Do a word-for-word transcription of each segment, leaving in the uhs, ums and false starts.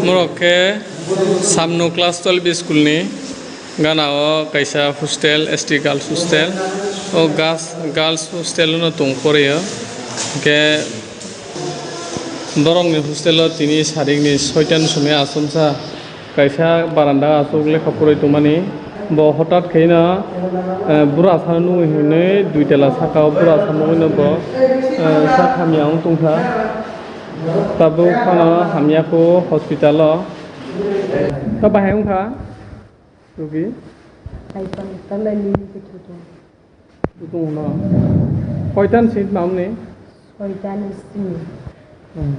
Borok khe Samnu class twelve school ni gana o kaisa hostel, S T girls hostel. O gas-, girls hostel no tong poreo. Hwnkhe borokni hostel o tini sarikni soitan sumi achomsa. Kaisa baranda o aswk lekha porwi tongmani, bo hotat khe no, eh, bura sano nugwi hinwi dui tala saka o bura sano nugwi no bo, eh, sak hamya wng tongkha. Tabuk phano hamya kho hospital o. Ta bahai wngkha? Rugi? Kaitor, tala nini khe thwkhe. Kutung no. Koitan seat mamni? Koitan sini. Hmm.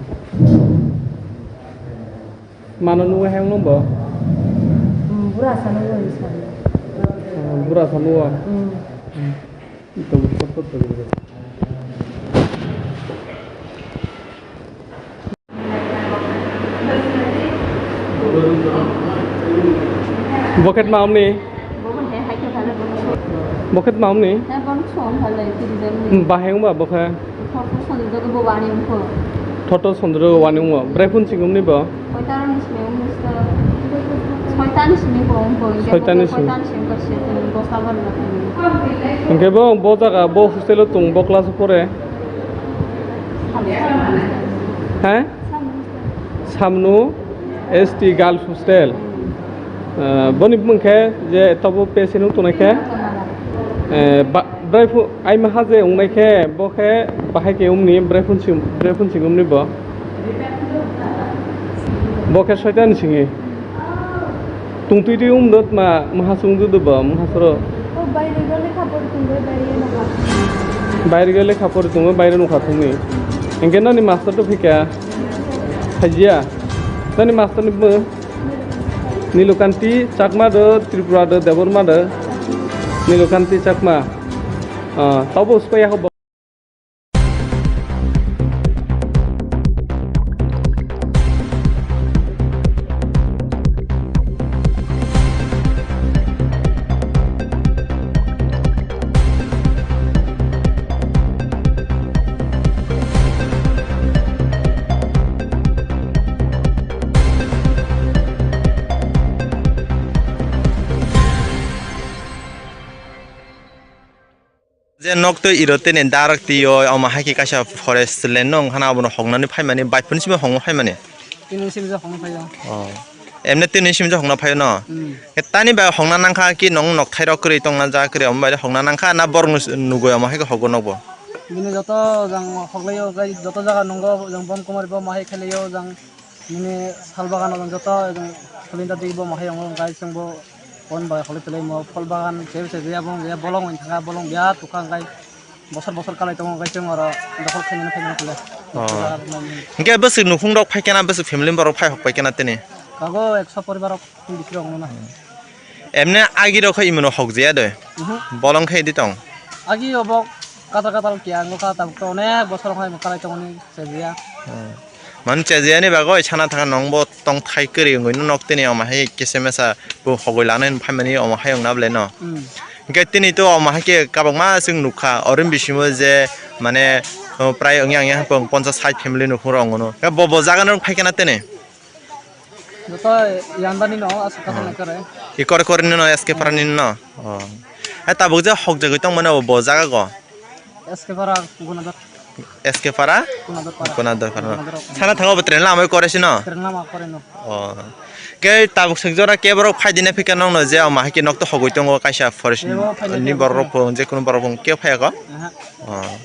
Mano nuwa heng nung bo? Hmm, bura sa nuwa heng sa. Hmm, bura sa nuwa. Hmm. Hmm. Ito, ito, ito, ito. Bo khe tma omni? Bo khe hai khe thale bo. Bo khe tma omni? Hai bo song thale, tiri jani. Hmm, bahai wngba bo khe? Thorto sondro bo wani wngkho. Thorto sondro wani wngmo. Bwraiphun singumni bo? Soitani simi wngkho. Soitani simi bo wngkho. Soitani simi. Soitani simi bo se, bosta bar na. Hwnkhe bo, bo jaga, bo hostel o tong, bo class o pore? He? Samnu S T Girls Hostel. Eh, boni bumung khe je tobo pese nung tongnai khe, eh, ba-, bwraiphun aima haje wngnai khe bo khe bahai khe wngni bwraiphun sing-, bwraiphun sing wngni bo. Bo khe soitan singwi. Tungtwi twi wng do tma, mha sung do do ba, mha soro. O baire gole khapor tungwi baire no kha. Baire gole khapor tungwi baire no kha thungni. Hingke nani master to phika. Hajiya. Nani master ni bu. Nilokanti Chakma do, Tripura do, Debbarma do. Nilokanti Chakma. Ah, tabo uspa yako. Je nok twi iro tini darak twi o, omo hai khe kaisa forest land no wngkha na, abono hoknani phaimani bike phone simi hokna phaimani. Tini simi je hokna phaio. Oh. Emne tini simi je hokna phaio no? Hmm. Tani bai hokna nangkha ki nong nok thairok kwrwi tongna jaga kwrwi omo bai hokna nangkha na borok nugui omo hai khe hogo nokbo? Bini joto jang hoklaio, joto jaga nungo jang bom kumari bom hai khlaio jang. Nini sal bagano joto, joto solinda digi bo mohai wngo, hwnkhe chwngbo bon bai holi tolai mo phol bagan, se se je abong je bolong wng thanga, bolong biya tukha, hwnkhe bosor bosor kalai tongo, hwnkhe chwng oro dokhol khainani phainani phle. Oh. Hwnkhe bwswk nukhung rok phai khe na, bwswk family borok phai hok pai khe na tini? Kago ekso poribar rok. Bising rok no na. Emne agi rok khe imono hok jaya de. Mhm. Bolong khe di tong. Agi obo katal katal kiya, ango ka tabuk to onek bosor hai kalai tongoni sejiya. Hmm. Mani sejiya ni bagoi sana thang nong bo tong thai kwrwi wngwi no nok tini omo hai kisa mesa bo hogoi lana hin phaimani omo hai wngna bwle no. Hmm. Hingke tini to omo hai khe kabangma chwng nukha orin bisingo je mane, o, prai wngya wngya hapang ponchas sait family nukhung rok wngno. Bo bo jaga no phai khe na tini. Joto yandani no aswk kathang nai kare. Ikor kor ni no S K Para ni no. Oh. Hai tabuk je hok jagwi tong mano bo jaga go. S K Para Gunador. S K Para? Gunador Para. Gunador Para no. Gunador. Sana thango bo train lama kore sino. Train lama kore no. Oh. Ke tabuk sik jora ke borok phai dina phika nong no je ama hai ke nok to hogoi tongo kaisa forest ni borok rok phai je kuno borok phai ko. Aha. Oh.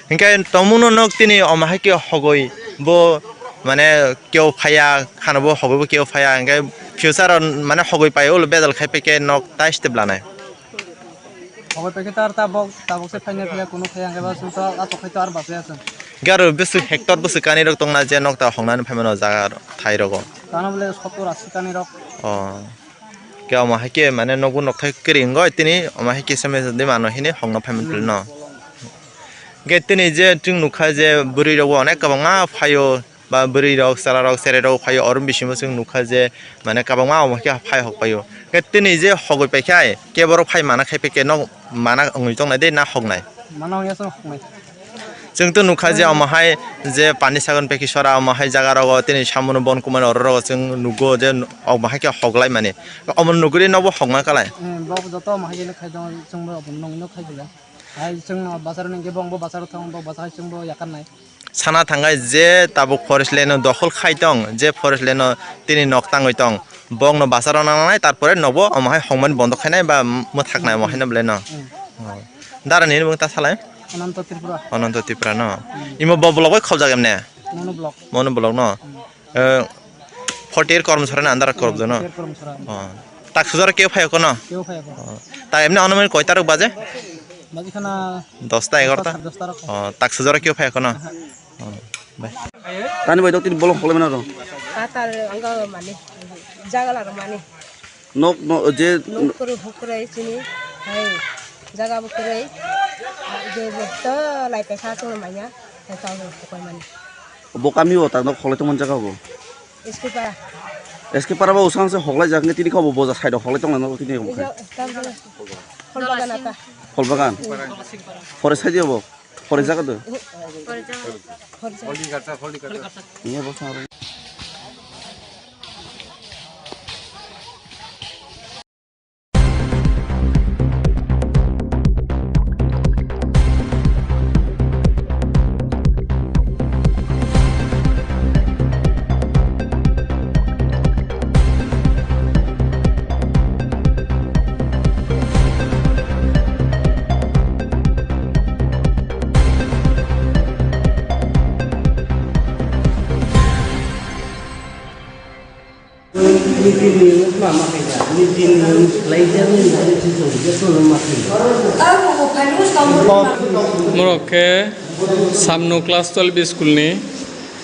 Hingke tongmungno nok tini omo hai khe hogoi bo mane keo phaiya, khano bo hogoi bo keo phaiya, hingke future o mane hogoi pai ulo bejal khai peke nok tai step lanai. Hogoi pai khe tar tabok, tabok se phaina phaiya, kunu phaiya, hingke ba chwng to atok khai to ar bachaya chwng. Hingke aro bwswk hector bwswk kani rok tongna je nok ta hongnani phaimano jaga thai rogo. Tano bole sottor asi kani rok. Oh. Ke omo hai khe mane nokbo nokthai kwrwi wngoi tini omo hai khe same de mano hini hokna phaimani phle no. Hwnkhe tini je chwng nukha je bwrwi rok bo onek kwbangma phaio ba bwrwi rok chwla rok cherai rok phaio oro bisingo chwng nukha je mane kwbangma omo khe phai hok phaio. Hwnkhe tini je hogoi paikha ai kebo rok phai mana khai phaikhe nok mana wngwi tongnai de na hoknai? Mano wngya chwng hoknai. Chwng to nukha je omo hai je pani sagon peki sora omo hai jaga rogo tini samono bon kumani oro rogo chwng nugo je omo hai khe hoglai mani. Omo nuguri nobo hokma kalai. Hmm, bo joto omo hai khe khai tongo, chwng bo omo nungwi no khai belai. Hai chwng no basaro nungkhe bo, bo basaro thang, bo basa hai chwng bo yakar nai. Sana thangai je tabuk forest land no dokhol khai tong, je forest land no tini nok tangwi tong, bokno basaro nangnai, tarpore nobo omo hai hokmani bondo khainai ba mwthaknai omo haino belai no. Hmm. Oh. Dara nini bwkha ta salai? Ananto Tripura. Ananto Tripura no. Hmm. Imo bo block bai khobjak emne? Mono block. Mono block no. Hmm. Eh, forty eight kormsara ni under korobdo no? Forty eight kormsara. Oh. Tak sujaro keu phai kono? Keu phai kono. Oh. Ta emne onomai koi tarok baje? Baje khana dosta egarota? Dosta, dosta rok. Oh, tak sujaro keu phai kono? Aha. Oh, bai. Tani bai dok tini bolong kholai mano ro? Katal angka mani. Jaga la mani. Nok no je nok kuru hukrai chini. Hai. Jaga bukurai. Je je to lai pesa chuma manya. Hai tau hukrai mani. Bo kami o ta nok kholai tongmani jaga bo. S K Para. S K Para ba usang se hoklai jak nge tini kho bo boja side o hoklai tong nang tini kho. Ijo, tam jala. Phol bagan ata. Phol bagan. Pore sai diyo bo. Pore jaga do. Pore jaga. Pore jaga. Iya bo sar. Borok khe Samno class twelve school ni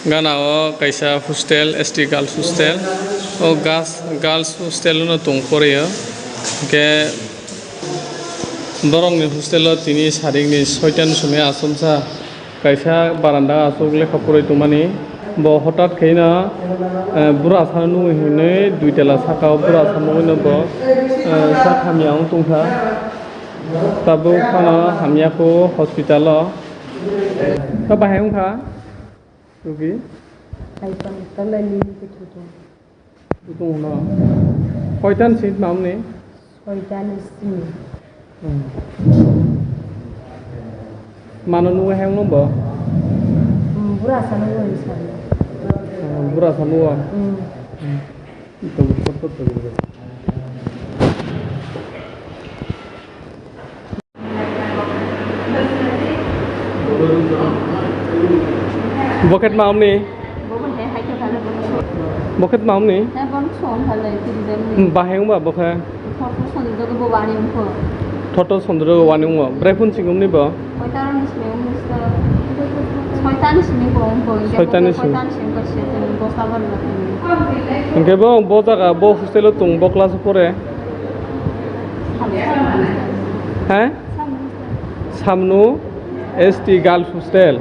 gana o kaisa hostel, S T girls hostel. O gas-, girls hostel no tong porwi o. Hwnkhe borok ni hostel o tini sarik ni soita ni somoi achomsa. Kaisa baranda o aswk lekha porwi tongmani, bo hotat khe no, eh, bura sano nugwi hinwi dui tala saka o bura sano nugwi no bo, eh, sak hamya wng tongkha. Tabuk phano hamya kho hospital o. To bahai wngkha rugi? Hai pang, tala ni ni ke thutu. Kutung no. Koitan seat mamni? Koitan seat. Hmm. Mano nungwi hayung nungbo? Hmm, bura sa nungwi sa. Hmm, bura sa nungwi. Hmm. Hmm. Ito, ito, ito, ito. Bokhet ma omni? Bokhet ma omni? Hmm, bahai wngba bokhe? Thoto sondro wani wngkho. Brai phun sing omni bo? Soitani simi. Hingke bo, bo jaga, bo hostel o tung, bo class o pore? He? Samnu S T Girls Hostel.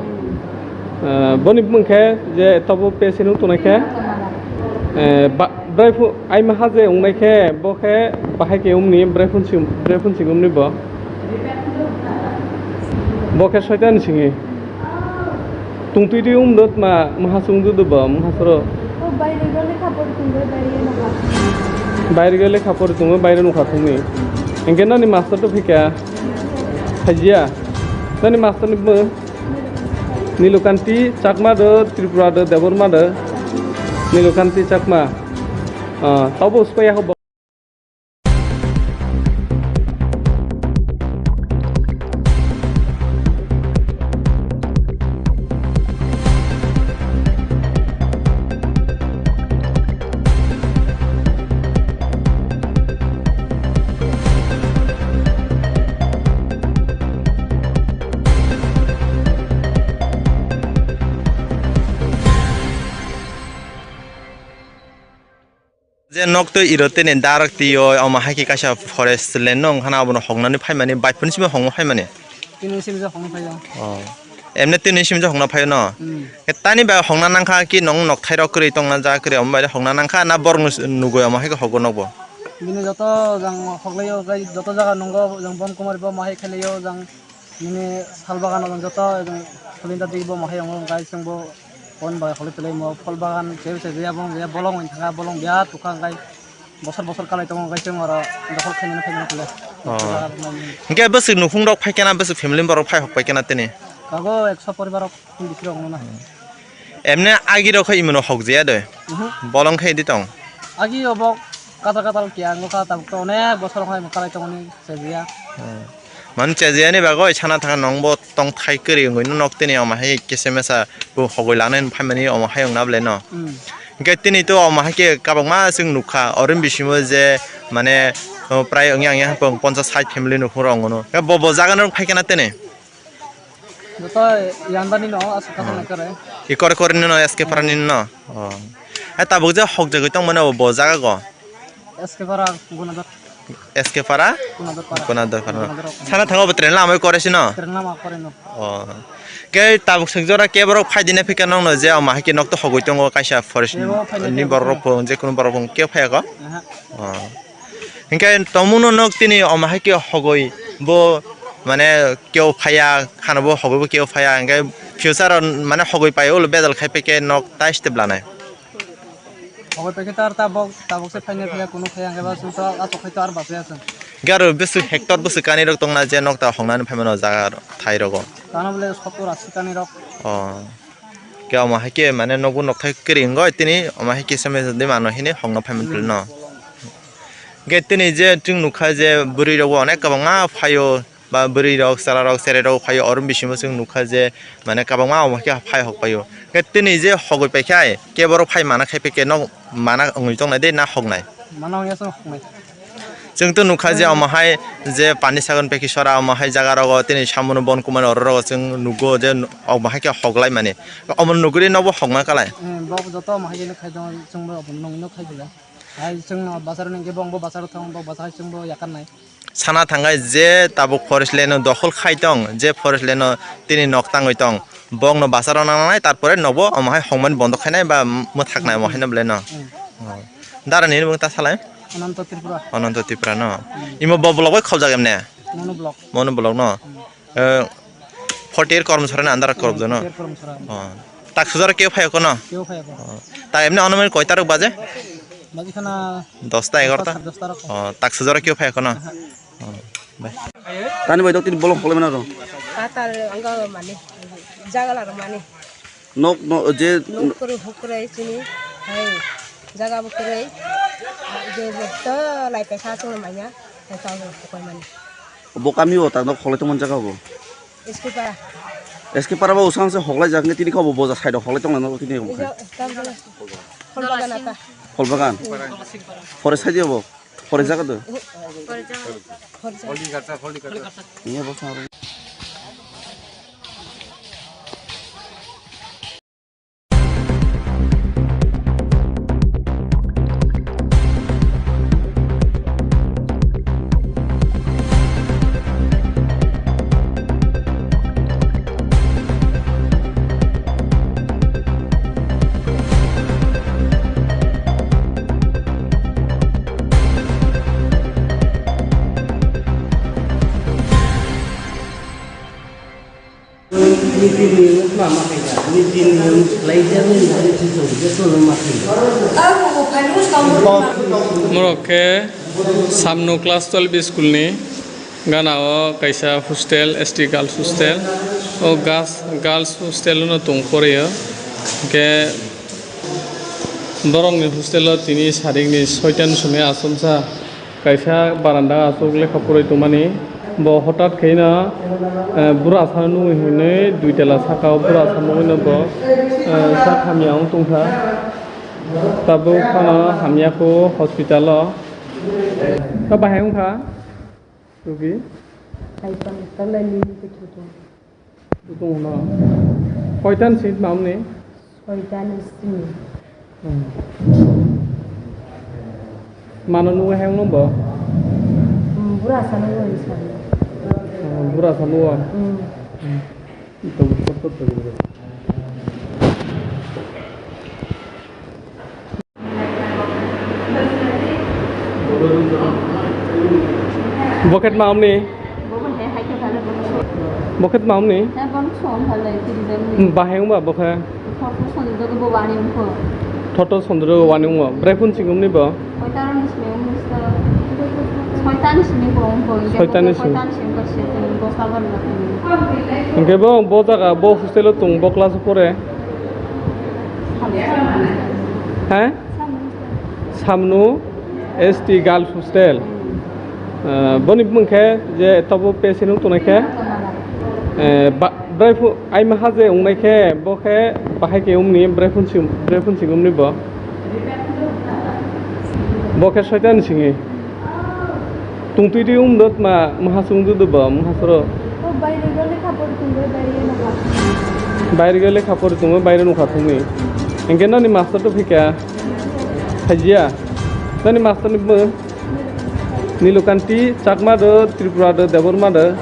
Eh, boni bumung khe je tobo pese nung tongnai khe, eh, ba-, brai phu-, aima haje wngnai khe, bo khe bahai khe wngni, brai phun sing, brai phun sing wngni bo. Bo khe soitani singwi. Tungtwi twi wng do tma, mha chwng do do bo, mha soro. O baire gole khapor tungwi, baire nokha. Baire gole khapor tungwi, baire nokha thungni. Hingke nani master to phika. Hajiya. Nani master ni bumung? Nilokanti Chakma do, Tripura do, Debbarma do? Nilokanti Chakma. Ah, tabo uspa ya ho. Je nok twi iro tini darak twi o, omo hai khe kaisa forest land no wngkha na, abono hoknani phaimani, bai phunsi bo hokna phaimani. Tini simi je hokna phaiyo. Oh. Emne tini simi je hokna phaiyo no? Hmm. Tani ba hokna nangkha ki nong nok thairok kwrwi tongna ja kwrwi, omo bai hokna nangkha na borok nugwi omo hai khe hokgo nokbo? Bini joto jang hoklaio, joto jaga nungo, jang Bon Kumar bo omo hai khe laio, jang Nini sal bagan o joto, solinda digi bo mohai wngo, hwnkhe chwngbo kon bai holi twlai mo phol bagan, cheu cheu ya bong ya bolong wng thanga, bolong biya tukha, hwnkhe bosor bosor kalai tongo, hwnkhe chwng oro dokhol khainani phaimani phle. Oh. Hwnkhe bwswk nukhung rok phai khe na, bwswk family borok phai hok pai khe na tini? Kago ekso poribar rok. Bisi rok wngna. Emne agi rok khe imano hok jaya de. Mhm. Bolong khe di tong. Agi obo katal katal kiya wngkha, tabuk to onek bosor wngkha kalai tongoni sejiya. Hmm. Man sejiya ni bagwi sana thang nong bo tong thai kwrwi wngwi nok tini omo hai kese mesa bo hogoi lanai phaimani omo hai wngna ble no. Hmm. Hingke tini to omo hai khe kabangma chwng nukha orin bisingo je mane, o, prai wngya wngya hapang ponchas sait family nukhung rok wngno. Bo bo jaga no phai khe na tini. Joto yandani no aswk kathang kare. Ikor kor ni no, S K Para ni no. Oh. Hai tabuk je hok jagwi tong mano bo jaga go. S K Para Gunadar. S K Para? Gunadar Para. Gunadar Para. Gunadar Para. Sana thango bo train lama kore sino. Train lama kore no. Oh. Ke tabuk sik jora ke borok phai dine phika nong no je ama hake nok to hogwi tongo kaisa forest ni borok rok phung je kuno borok phung ke phai go. Aha. Oh. Hingke tongmungno nok tini omo hai khe hogoi bo mane keo phaiya, khano bo hogoi bo keo phaiya, hingke future o mane hogoi pai ulo bedal khai peke nok tai step lanai. Hogoi pai khe tar tabok, tabok se phainai phaiya, kunu phaiya, hingke ba chwng to asok khai to ar bachaya chwng. Hingke aro bwswk hector bwswk kani rok tongna je nok ta hongnani phaimano jaga thai rogo. Tano bole sottor asi kani rok. Oh. Ke omo hai khe mane nokbo nokthai kwrwi wngoi tini omo hai khe se mesa de mano hini hokno phaimani pili no. Hingke tini je chwng nukha je bwrwi rok bo onek kwbangma phaio ba bwrwi rok chwla rok cherai rok phaio oro bisingo chwng nukha je mane kwbangma omo hai khe phai hok phaio. Hingke tini je hogoi pai khai kebo rok phai mana khai peke nok mana wngwi tongnai de na hoknai? Mana wngya chwng hoknai. Chwng to nukha je omo hai je pani sagon peki sora omo hai jaga rogo tini samono bon kumani oro rogo chwng nugo je omo hai khe hoklai mani. Omo nuguri nobo hokma kalai. Hmm, bo joto omo hai khe khai tongo, chwngbo omo nungno khai bwle. Hai chwngno basaro nungkhe bo basaro thang, bo basa hai chwngbo yakar nai. Sana thangai je tabuk forest land no dokhol khai tong, je forest land no tini nok tangwi tong, bokno basaro nangnai, tarpore nokbo omo hai hokmani bondo khainai ba mwthaknai omo haino belai no. Hmm. Oh. Dara nini bung ta salai? Ananto Tripura. Ananto Tripura no. Hmm. Imo bo block bai kholjak emne? Monu block. Monu block no. Hmm. Eh, forty eight kormsara ni andar korobdo no? Forty eight kormsara. Oh. Tak sujaro keu phai kono? Keu phai kono. Oh. Ta emne onomai koi tarok baje? Baje khana dosta egarota? Dosta, dosta rok. Oh, tak sujaro keu phai kono? Aha. Oh. Bai. Tani bai dok tini bolong kolai mana ro? Katal angga mani. Jaga la mani. Nok no je nok kwrwi huk kwrwi chini hai jaga bo kwrwi je to lai pesa chwng manya hai ta bo kwrwi mani. Bo kami o ta nok kholai tongmani jaga bo. S K Para. S K Para bo usang se hoklai jak tini kho bo boja side o hoklai tongna nok tini bo. Ijo, tam jala. Pholbagan ata. Pholbagan. Pore side o bo. Pore jaga do. Pore jaga. Pore jaga. Iya bo sa. Borok khe Samno class twelve school ni gana o kaisa hostel, S T girls hostel. O gas-, girls hostel no tong poreo. Hingke borok ni hostel o tini sarik ni soitan sumi achomsa. Kaisa baranda o aswk lekha purwi tongmani, bo hotat khe no, eh, bura sa nugwi hinwi dui tala saka o bura sa nugwi no bo, eh, sak hamya wng tongkha. Tabuk phano hamya kho hospital o. To bahai wngkha rugi? Tongno. Koitan seat mamni? Koitan seat. Hmm. Mano nungwi hayung nungbo? Hmm, bura sa nungwi sa. Hmm, bura sa nungwi? Hmm. Hmm. Ito, ito, ito, ito. Bo khe tma amni? Bo khe hai khe thale bo. Bo khe tma wngni? Hai bono song halai tiri jani. Hmm, bahai wngba bo khe? Thoto sondro go bo wani wngkho. Thoto sondro go wani wngmo. Bwrai phun singumni bo? Soitani simi wngkho. Soitani simi bo wngkho. Soitani simi. Soitani simi wngkho, siya tini bosa ban ba tini. Hingke bo, bo jaga, bo hostel o tung, bo class o pore? Hai? Samnu S T Girls Hostel. Eh, boni bumung khe je tobo P S C nung tongnai khe, eh, ba-, bwrai phu-, ai maha je wngnai khe, bo khe bahai khe wngni, bwrai phun sing-, bwrai phun sing wngni bo. Bo khe soitani singwi. Tungtwi twi wng do tma, maha se wng do bo, maha soro. O baire go lekha pori tongo, baire nokha. Baire go lekha pori tongo, baire nokha thumni. Hingke nani master to phika? Phaijiya? Nani master ni bo? Nilokanti, Chakma do, Tripura do, Debbarma do?